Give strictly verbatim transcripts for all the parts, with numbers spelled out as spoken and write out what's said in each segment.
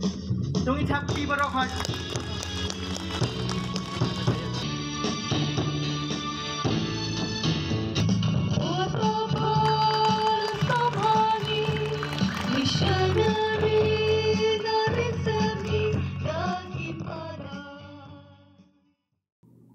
To ngin thap kti baroh hoi.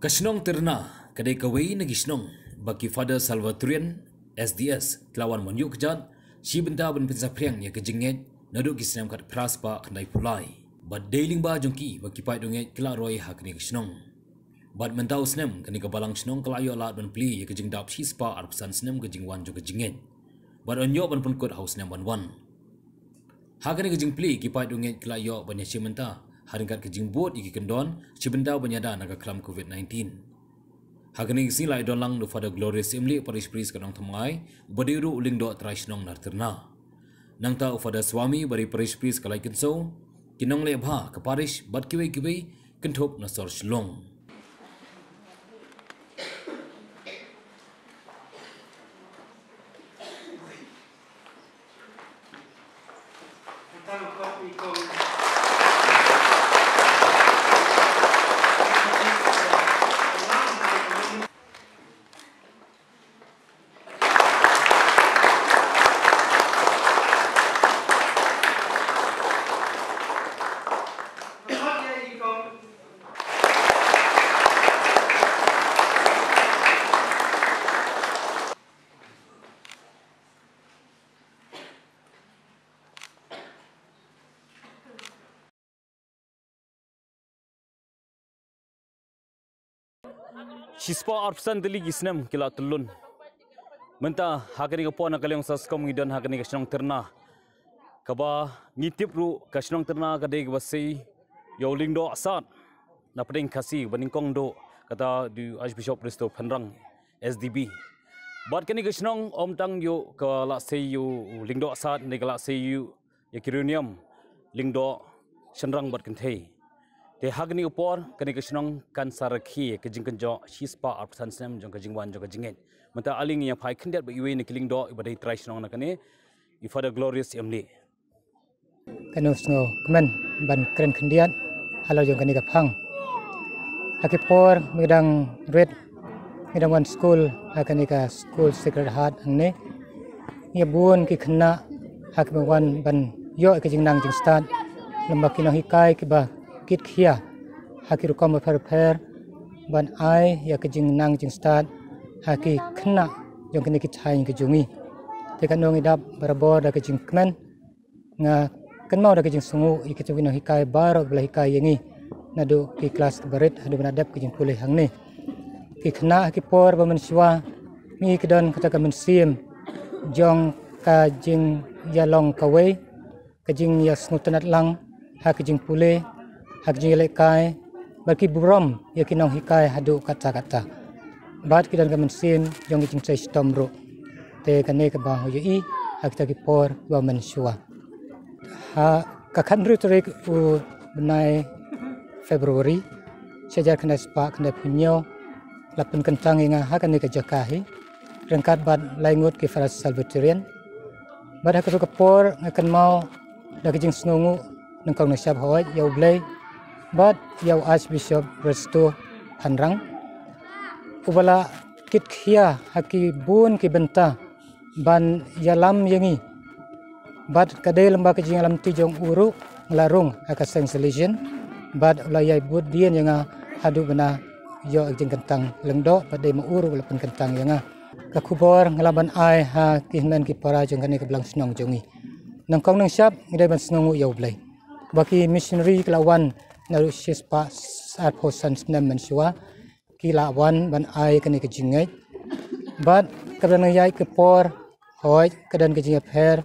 Ka shnong Tyrna ka dei kawei na ki shnong ba ki Father Salvatorian S D S ki la wan ban ïuh kjat shi bynta ban pynsaphriang ïa ka jingngeit naduh ki snem khatphra spah khyndaiphew lai. Bad dei lyngba jong ki ba ki paid ngeit ki la roi ha kane ka shnong. Bad mynta u snem kane ka balang shnong ka la ïoh lad ban plie ïa ka jingdap shi spah arphew san snem ka jingwan jong ka jingngeit. Bad yn ïoh ban pynkut ha u snem ban wan. Ha kane ka jingplie ki paid ngeit ki la ïoh ban ïashim bynta ha ryngkat ka jingbud ïa ki kyndon shi bynta ban ïada na ka khlam covid nineteen. Ha kane ka sngi la ïadon lang da u Father Glorious Imlieh, Parish Priest ka Nongthymmai, uba dei ruh u lyngdoh trai shnong na Tyrna. Nangta u Father Swami, uba dei Parish Priest ka Laitkynsew, ki nongleh bha ka parish bad kiwei kiwei kynthup na sor Shillong. Shispah arphew san tylli ki snem ki la tyllun. Mynta ha kane ka por na ka liang sa skom ngi don ha kane ka shnong Tyrna. Kaba ngi tip ruh ka shnong Tyrna ka dei kaba sei ïa u lyngdoh Sad na pdeng Khasi ba nyngkong duh kata u Archbishop Resto Pynrang S D B. Bad kane ka shnong ym tang ïoh ka la sei ïa u lyngdoh Sad ne ka la sei ïa u ïa ki riewniam lyngdoh shynrang bad kynthei. Te ha kane ka por kane ka shnong kan sa rakhe ka jingkynjoh shispah arphew san snem jong ka jingwan jong ka jingngeit. Mynta ale ngin ïa phai khyndiat bad iwei na ki lyngdoh iba dei trai shnong na kane, i Father Glorious Imlieh. Kano sngew kmen ban kren khyndiat halor jong kane ka phang. Ha ki por ngi dang rit, ngi dang wan skul ha kane ka skul Sacred Heart hangne. Ngi bun ki khynnah ha kiba wan ban ïoh ïa ka jingnang jingstad lyngba ki nonghikai kiba kit khia ha ki rukom bapher bapher ban ai ïa ka jingnang jingstad ha ki khynnah jong kine ki thaiñ ka jong ngi. Te kano ngi dap barabor da ka jingkmen, nga kynmaw da ka jingsngewnguh ïa kita ki nonghikai baroh ba la hikai ïa ngi naduh ki klas kiba rit haduh ba nga dep ka jingpule hangne. Ki khynnah ha ki por ba mynshuwa ngi ki don kata ka mynsiem jong ka jingïalong kawei, ka jingïasngewtynnad lang ha ka jingpule, ha ka jingïalehkai bad ki burom ïa ki nonghikai haduh katta katta. Bad ki don ka mynsiem jong ka jingtrei shitom ruh. Te kane kaba nga ïohi ha kita ki por kiba mynshuwa. Ha ka khathynriew tarik u bnai February, shi hajar khyndai spah khyndaiphew hynñiew, la pynkyntang ïa nga ha kane ka jaka hi ryngkat bad lai ngut ki Father Salvatorian. Bad ha kata ka por nga kynmaw da ka jingsngewnguh nyngkong nyngshap hoi ïa U Blei bad ïa u Archbishop Resto Pynrang, uba la kit khia ha ki bun ki bynta ban ïalam ïa ngi. Bad ka dei lyngba ka jingïalam ti jong u ruh nga la rung ha ka seng Salesian bad u la ïai bud dien ïa nga haduh ba nga ïoh jingkyntang lyngdoh bad dei ma u ruh u la pynkyntang ïa nga. Ka khubor nga lah ban ai ha ki hynmen ki para jong kane ka balang shnong jong ngi. Nyngkong nyngshap ngi dei ban sngewnguh ïa U Blei ba ki missionary ki la wan naduh shispah arphew san snem mynshuwa, ki la wan ban ai kane ka jingngeit. Bad ka dang ïaid ka por, hoi ka dang ka jingïapher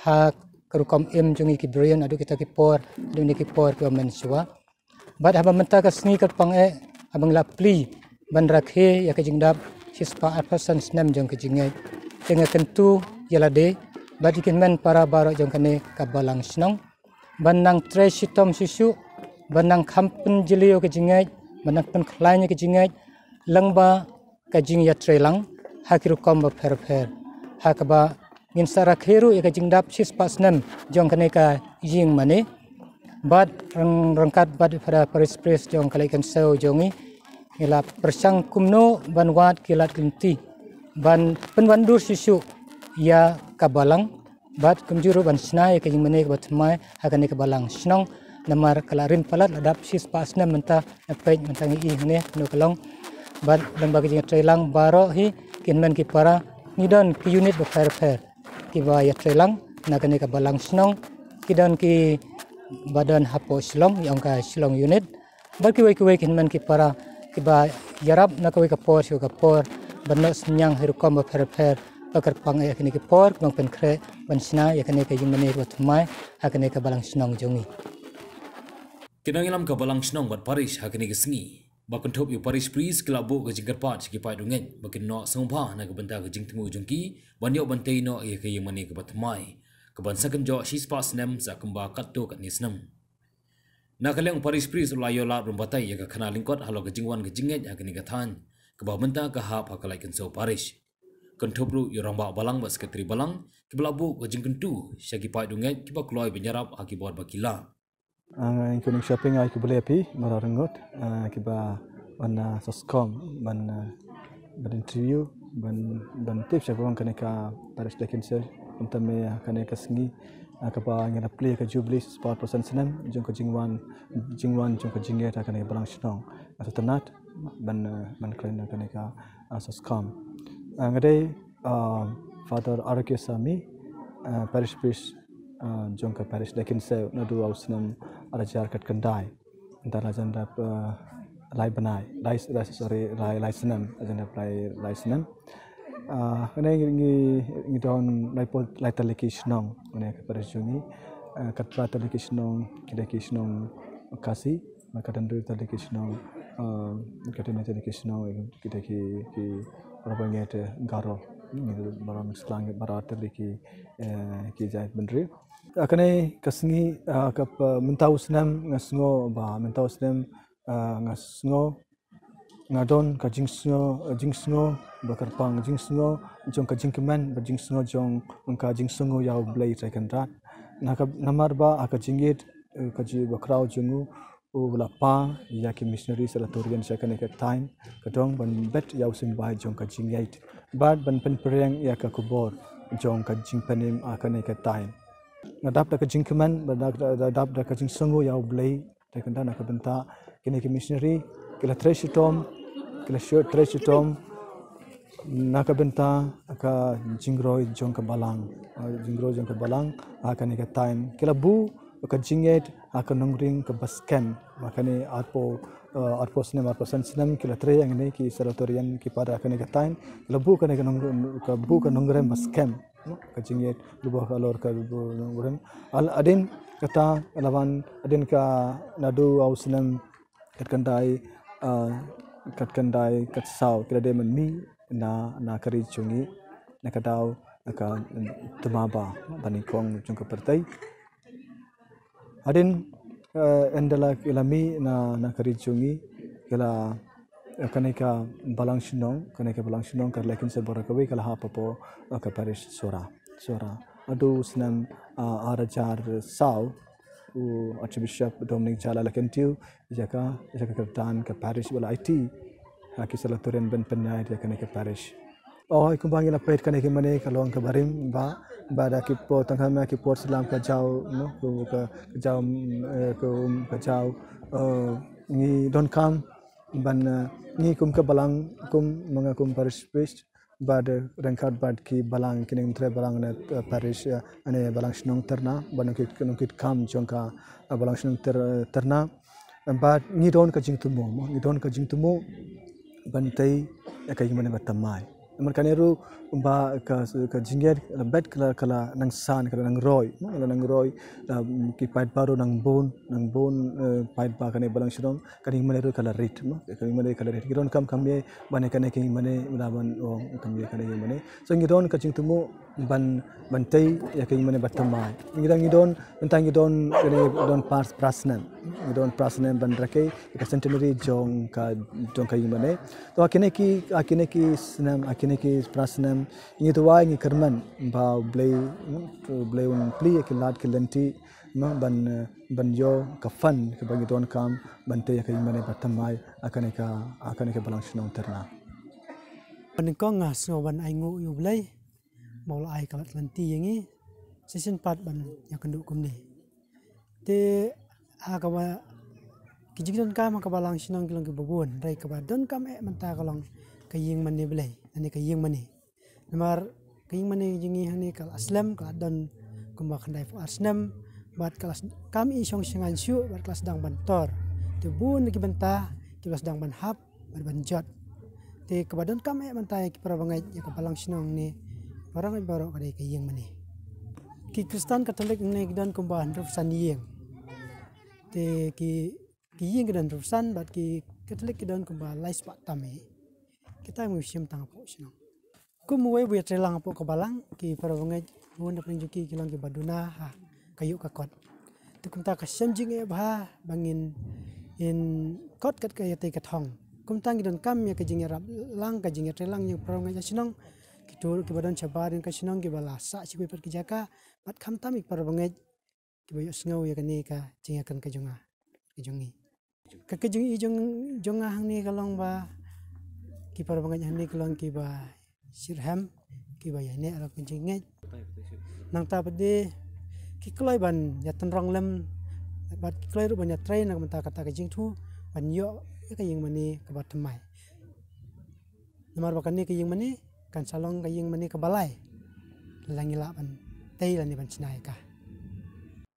ha ka rukom im jong ngi ki briew naduh kita ki por haduh kine ki por kiba mynshuwa. Bad haba mynta ka sngi ka pang eh, haba ngi la plie ban rakhe ïa ka jingdap shispah arphew san snem jong ka jingngeit, te nga kyntu ïa lade bad ïa ki hynmen para baroh jong kane ka balang shnong ban nang trei shitom shuh shuh, ban nang kham pynjylliew ka jingngeit, ban nang pynkhlaiñ ïa ka jingngeit lyngba ka jingïatreilang ha ki rukom bapher bapher, ha kaba ngin sa rakhe ruh ïa ka jingdap shispah snem jong kane ka ïing mane. Bad rang-, rangkat bad para parish priest jong ka Laitkynsew jong ngi, ngi la pyrshang kumno ban wad ki lad ki lynti ban pynwandur shuh shuh ïa ka balang, bad kumjuh ruh ban shna ïa ka jingmane kaba thymmai ha kane ka balang shnong. Namar ka la rim palat, la dap shispah snem mynta, na peit mynta ngi ïohi hangne kumno ka long. Bad lem bad ki jingïatreilang baroh hi, ki hynmen ki para, ngi don ki unit bapher bapher kiba ïatreilang na kane ka balang shnong. Ki don kiba don hapoh Shillong, ïa ong ka Shillong unit. Bad kiwei kiwei ki hynmen ki para kiba ïarap na kawei ka por sha ka por, ban noh synñiang ha rukom bapher bapher, ba kyrpang ïa kine ki por, ban pynkhreh, ban shna ïa kane ka jingmane kaba thymmai ha kane ka balang shnong jong ngi. Ki nongïalam ka balang shnong bad parish ha kane ka sngi, ba kynthup ïa u parish priest, ki la buh ka jingkyrpad sha ki paid u ngeit ba kin noh sngewbha na ka bynta ka jingthmu jong ki, ban ïoh ban tei noh ïa ka jingmane kaba thymmai, kaban sa kynjoh shispah snem, sa kumba katto katne snem. Na ka liang u parish priest u la ïoh lad ban batai ïa ka khana lyngkot halor ka jingwan ka jingngeit ha kane ka thaiñ, kaba mynta ka hap ha ka Laitkynsew parish. Kynthup ruh ïa u rangbah balang bad secretary balang, kiba la buh ka jingkyntu sha ki paid u ngeit kiba kloi ban ïarap ha ki bor ba ki lah. Ah, nga ïa kane ka shopping ai ki bule phi, mara rangut, ah, kiba wan, ah, soskom, ban, ah, ban interview, ban, ban tip sha kane ka parish Laitkynsew, mynta me kane ka sngi, ah, kaba ngi la plie ka jubilee spah percent snem jong ka jingwan, jingwan jong ka jingngeit ha kane ka balang shnong. Nga sngewtynnat ban, ah, ban kren na kane ka, ah, soskom. Ah, nga dei, ah, Father Arokyo Sami, ah, parish priest, ah, jong ka parish Laitkynsew naduh u snem ar hajar khatkhyndai. Nda la jan dap, eh, lai bnai, lai, lai, sorry, lai, lai snem, la jan dap lai, lai snem. Ah, kane ngi, ngi, ngi don lai phew, lai tylli ki shnong, kane ka parish jong ngi. Eh, katba tylli ki shnong, ki dei ki shnong Khasi, bad katto tylli ki shnong, eh, katto tylli ki shnong, ki dei ki, ki, para bangeit Garo, ngi don baroh mix lang, baroh tylli ki, eh, ki jaitbynriew. Ah, kane ka sngi, ah, ka, ah, mynta u snem nga sngew ba, mynta u snem, ah, nga sngew, nga don ka jingsngew, ah, jingsngew ba kyrpang, jingsngew jong ka jingkmen, ba jingsngew jong ka jingsngew ïa U Blei Trai Kynrad. Na ka, namar ba, ah, ka jingïeit, eh, ka jingbakhraw jong u, u la pha ïa ki missionary Salvatorian sha kane ka thaiñ, ka don ban bet ïa u symbai jong ka jingïeit, bad ban pynphriang ïa ka khubor jong ka jingpynim ha kane ka thaiñ. Nga dap da ka jingkmen, bad da, da, da dap da ka jingsngew ïa U Blei, te kynta na ka bynta kine ki missionary, ki la trei shitom, ki la shu trei shitom, na ka bynta ka jingroi jong ka balang, ah, jingroi jong ka balang, ha kane ka thaiñ. Ki la buh ka jingïeit ha ka nongrim kaba skhem. Ba kane arphew, eh, arphew snem, arphew san snem ki la trei hangne ki Salvatorian ki para kane ka thaiñ. Ki la buh kane ka nong-, ka buh ka nongrim ba skhem. Ka jingïeit lyngba halor ka buh nongrim. Al-, hadien kata la wan, hadien ka naduh u snem khatkhyndai, eh, khatkhyndai, khatsaw, ki la dei ban mih na, na ka ri jong ngi, na ka daw, na ka thma ba, ba nyngkong jong ka pyrthei. Hadien, eh, ynda la, ki la mih na, na ka ri jong ngi, ki la, eh, kane ka balang shnong, kane ka balang shnong, ka Laitkynsew baroh kawei, ka la hap hapoh, eh, ka parish Sohra, Sohra. Naduh u snem, eh, ar hajar saw, u Archbishop Dominic Jala la kyntiew ïa ka, ïa ka kyrdan ka parish ba la aiti ha ki Salvatorian ban pynïaid ïa kane ka parish. Oh, kumba ngi la peit kane ka mane ka long kaba rim ba, ba da ki por tang ha ma ki por Islam ka jaw, no, ka, ka jaw, mm, eh, ka, um, ka jaw, eh, ngi donkam ban, eh, ngi kum ka balang, kum ma nga kum parish priest, bad ryngkat bad ki balang, ki nongtrei balang na, eh, parish, eh, ne balang shnong Tyrna, bad nongkit, nongkit kam jong ka, eh, balang shnong Tyr-, Tyrna. Bad ngi don ka jingthmu, mo, ngi don ka jingthmu ban tei ïa ka ïing mane ba thymmai. Namar kane ruh ba ka, ka jingïeit la bet ka la, ka la nang san, ka la nang roi, mo, ka la nang roi, la, mm, ki paidbah ruh nang bun, nang bun, eh, paidbah kane balang shnong, ka ïing mane ruh ka la rit, mo, ka ïing mane ka la rit. Ngi donkam kam ïa ban ïa kane ka ïing mane, ban, oh, kam ïa kane ka ïing mane. So ngi don ka jingthmu ban, ban tei ïa ka ïing mane ba thymmai. Ngi don, ngi don, mynta ngi don, kane don phra, phra snem. Ngi don phra snem ban rakhe ïa ka centenary jong ka, jong ka ïing mane. To ha kine ki, ha kine ki snem, ha kine ki phra snem, ngi duwai, ngi kyrmen ba U Blei, U Blei un plie ïa ki lad ki lynti, ma ban, eh, ban ïoh ka fund kaba ngi donkam ban tei ïa ka ïing mane ba thymmai ha kane ka, ha kane ka balang shnong Tyrna. Ba nyngkong nga sngew ban ainguh ïa U Blei ba u la ai ka lad ka lynti ïa ngi shisien pat ban ïakynduh kumne. Te ha kaba ki jingdonkam ha ka balang shnong ki long kiba bun, hynrei kaba donkam eh mynta ka long ka ïing mane Blei, lane ka ïing mane. Namar ka ïing mane jong ngi hangne ka la slem, ka la don kumba khyndaiphew ar snem, bad ka la s-, kam i shong shngain shuh, bad ka la sdang ban tor. Te bun na ki bynta kiba la sdang ban hap bad ban jot. Te kaba donkam eh mynta ïa ki para bangeit ïa ka balang shnong ne, baroh baroh ka dei ka ïing mane. Ki Khristan Katholik ne ki don kumba hynriewphew san ïing. Te ki, ki ïing ki don hynriewphew san bad ki Katholik ki don kumba lai spah tam eh. Kita ngi shim tang hapoh shnong. Kum uwei uba ïatreilang hapoh ka balang, ki para bangeit bun na pdeng jong ki ki long kiba duna ha ka ïuh ka kot. Te kumta ka shem jingeh bha ba ngin, in kot kat ka ïatei ka thong. Kumta ngi donkam ïa ka jingïarap lang, ka jingïatreilang ïa ki para bangeit ha shnong. Kito kiba don shabar jong ka shnong kiba la sah sha kiwei pat ki jaka, bad khamtam ïa ki para bangeit kiba ïohsngew ïa kane ka jingïakren ka jong nga, ka jong ngi. Ka, ka jingïohi jong, jong nga hangne ka long ba ki para bangeit hangne ki long kiba shitrhem, kiba ïaineh la ka jingngeit. Nangta pat de ki kloi ban ïatynrong lem bad ki kloi ruh ban ïatrei na ka bynta kata ka jingthmu ban ïoh ïa ka ïing mane kaba thymmai. Namar ba kane ka ïing mane kan sa long ka ïing mane kaba lai lada ngi lah ban tei lane ban shna ïa ka.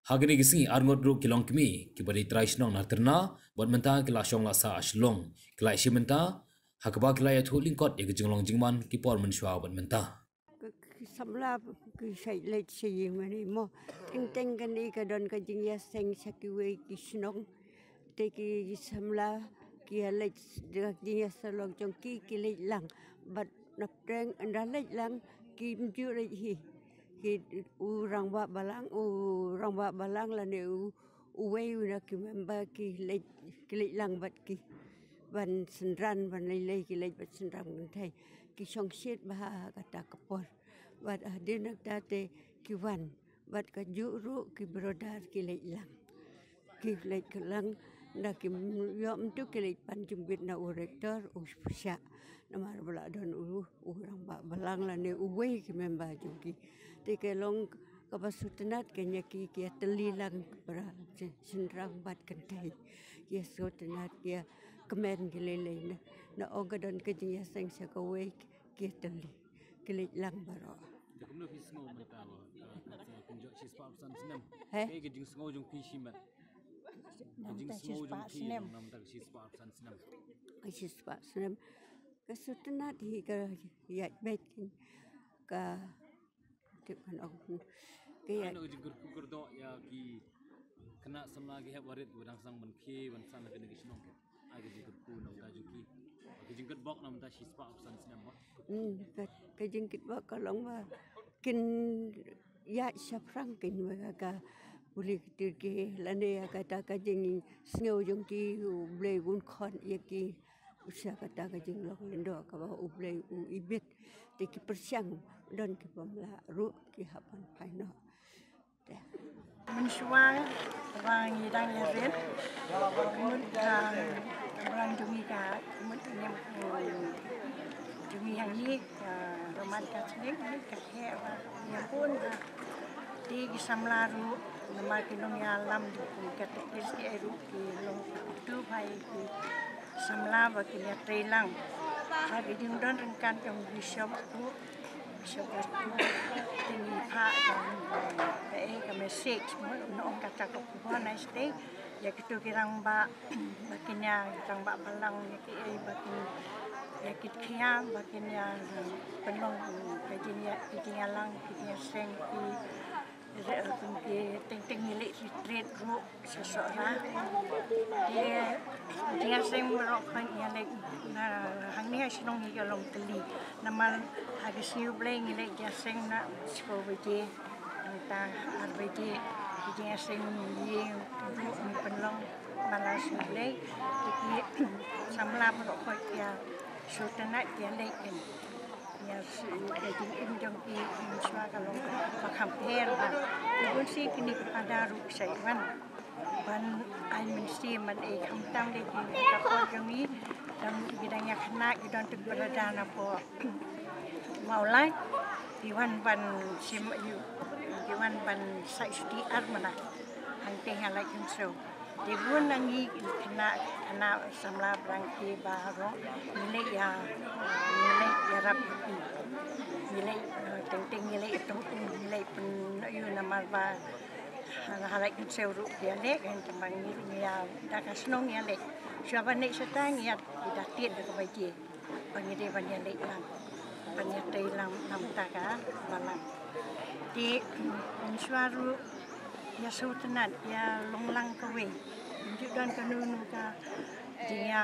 Ha kine ki sngi arngut ruh ki longkmie kiba dei trai shnong na Tyrna bad mynta ki la shong la sah ha Shillong, ki la ïashim bynta ha kaba ki la ïathuh lyngkot ïa ka jinglong jingman ki por mynshuwa bad mynta. Ki samla ki shait leit sha ïing mane mo. Teng teng kane ka don ka jingïaseng sha kiwei ki shnong. Te ki samla ki ïa leit da ka jingïasyllok jong ki, ki leit lang. Bad na pdeng ynda leit lang kim ju leit hi. Ki, u rangbah balang, u rangbah balang lane u, uwei u na ki member ki leit, ki leit lang bad ki ban synran, ban lei lei ki leit ban synran kynthei. Ki shongshit bha ha kata ka por. Bad hadien nangta te ki wan. Bad kajuh ruh ki brother ki leit lang. Ki leit lang, ynda kim ïoh mynta ki leit pan jingbit na u rector, u pyrshah. Namar ba la don u, u rangbah balang lane uwei ki member jong ki. Te ka long kaba sngewtynnat kane ïa ki, ki ïatylli lang para shynrang bad kynthei. Ki ïa sngewtynnat, ki ïa kmen ki lei lei na, na ong ka don ka jingïaseng sha kawei, ki ïatylli. Ki leit lang baroh. Te kumno phi sngew mynta ba, eh, ka, ka, ka jingïaseng shispah arphew san snem? He? Kaei ka jingsngew jong phi shimet? Ka jingsngew jong phi na mynta ka shispah arphew san snem. Ka shispah snem. Ka sngewtynnat hi, ka ïaid beit ka, tip kan ong. Ka ïaid. Ano ka jingkyrkhu kyrdoh ïa ki khynnah samla ki hep warit ba dang sdang ban khie ban san ha kane ka shnong? Ai ka jingkyrkhu na bynta jong ki. Ka jingkyrkhu na bynta shispah arphew san snem ba. Hmm, ka, ka jingkyrkhu ka long ba kin ïaid shaphrang kin ba ka, ka pule kti ki lane ïa kata ka jingsngew jong ki U Blei un khot ïa ki. Sha kata ka jinglong lyngdoh kaba U Blei u ibit. Te ki pyrshang don ki bym lah ruh ki hap ban phai noh. Mynshuwa ba ngi dang ïa rit, mut ka balang jong ngi ka, mut ka niam jong ngi hangne ka Roman Catholic, ka heh ba ïa bun ba. Te ki samla ruh namar ki nongïalam, ki katekis, ki ei ruh ki long ki tu bha ïa ki samla ba kin ïatrei lang. Ba ki jingdon ryngkat jong bishop ruh, bishop ruh, te ngi phah ka, ka, eh, ka message, mo, ngi ong kata ka khubor na sdei ïa kito ki rangbah, ba kin ïa, rangbah balang ïa ki, eh, ba kin ïa kit khia, ba kin ïa, eh, pynlong, eh, ka jingïa, ka jingïalang, ka jingïaseng, ki Re-, kum ki teng teng ngi leit retreat ruh sha Sohra. Te jingïaseng baroh khoit ngi leit na hangne ha shnong ngi ka long tylli. Namar ha ka sngi U Blei ngi leit jingïaseng na shiphew baje. Nangta ar baje ki jingïaseng ngi ïeng ruh ngi pynlong mala sha U Blei. Te ki samla baroh khoit ki ïa sngewtynnat ki ïa leit kein. Ïa shu ïa jingim jong ki mynshuwa ka long ba kham pher bha. Te bun sien kine ki Fada ruh ki shait wan ban ai mynsiem ban ai khamtam de ki ka por jong ngi. Dang ki dang ïa khynnah ki don tang pyrda na por Mawlai. Ki wan ban shim aïu, ki wan ban shait shuti ar mana. Hangtei ha Laitumsew. Te bun na ngi khynnah, khynnah samla Blang ki baroh ngi leit ïa, ngi leit ïarap ïa ki. Ngi leit, eh, teng teng ngi leit tong um, ngi leit pyn-, ïa namar ba ha, ha Laitumsew ruh ki ïaleh, kan tang ba ngi ruh ngi ïa da ka shnong ngi ïaleh. Shuwa ban leit shata ngi ïa, ngi da tied da ka baje. Ba ngi dei ban ïaleit lang, ban ïatei lang namar ka balang. Te mynshuwa ruh ïa sngewtynnat ïa long lang kawei. Ym ju don kano kano ka jingïa,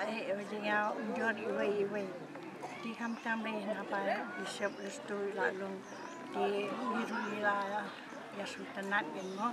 eh, jingïa ujor iwei iwei. Te khamtam lei na ba Bishop Risto la long. Te ngi ruh ngi la ïa sngewtynnat ïa mo.